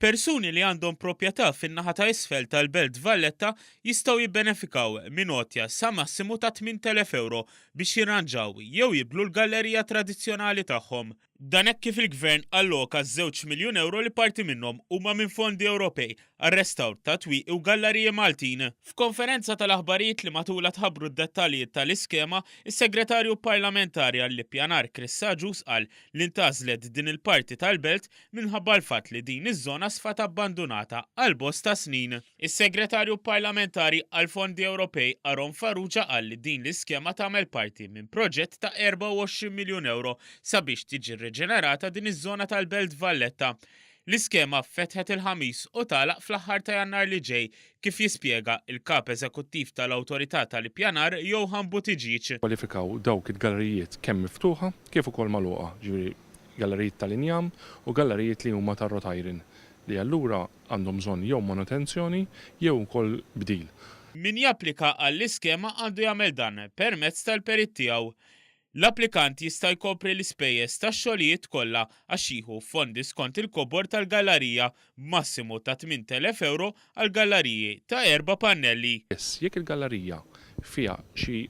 Persuni li għandhom proprjetà fin-naħa ta' isfel tal-Belt Valletta jistgħu jibbenefikaw minn għotja sa massimu ta' 8,000 ewro biex jirranġaw jew jibdlu l-gallerija tradizzjonali tagħhom. Dan hekk kif il-Gvern alloka żewġ miljun ewro li parti minnhom huma minn fondi Ewropej għar-restawr ta' twieqi u gallariji Maltin. F'konferenza tal-aħbarijiet li matulha tħabbru d-dettalji tal-iskema, is-Segretarju Parlamentari għall-Ippjanar Chris Agius qal li ntgħażlet din il-parti tal-belt minħabba l-fatt li din iż-żona sfat abbandunata għal bosta snin. Is-Segretarju Parlamentari għall-Fondi Ewropej Aaron Farrugia qal li din l-iskema tagħmel parti minn proġett ta' 24 miljun ewro sabiex tiġi rriġenerata din iż-żona tal-Belt Valletta. L-iskema fetħet il-Ħamis u tagħlaq fl-aħħar ta' Jannar li ġej, kif jispjega l-Kap Eżekuttiv tal-Awtorità tal-Ippjanar Johann Buttigieg. Kwalifikaw dawk il-gallerijiet kemm miftuħa kif ukoll magħluqa, jiġifieri gallerijiet tal-injam u gallerijiet li huma tar-wrought iron li allura għandhom bżonn jew manutenzjoni jew ukoll bdil. Min japplika għall-iskema għandu jagħmel dan permezz tal-perit tiegħu. L-applikant jista' jkopri l-ispejjeż tax-xogħlijiet kollha għax jieħu fondi skont il-kobor tal-gallarija b'massimu ta' 8,000 ewro għal gallariji ta' erba' pannelli. Biss jekk il-gallarija fiha xi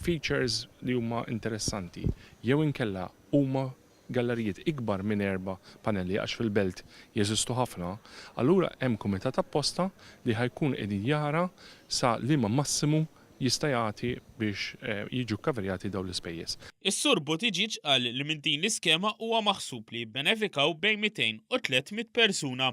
features li huma interessanti jew inkella huma gallerijiet ikbar minn erba' panelli għax fil-belt jeżistu ħafna, allura hemm kumitat apposta li ħa jkun qegħdin jara sa liema massimu jista' jagħti biex jiġu kkaverjati dawn l-ispejjeż. Is-Sur Buttigieg qal li minn din l-iskema huwa maħsub li jibbenefikaw bejn 200 u 300 persuna.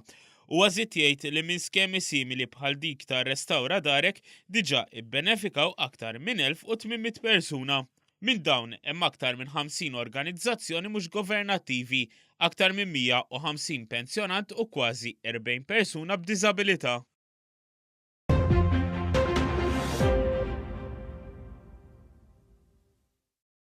Huwa żied jgħid li minn skemi simili bħal dik ta' Restawra Darek diġà ibbenefikaw aktar minn 1,800 persuna. Minn dawn hemm aktar minn 50 organizzazzjoni mhux governattivi, aktar minn 150 pensjonant u kważi 40 persuna b'diżabilità.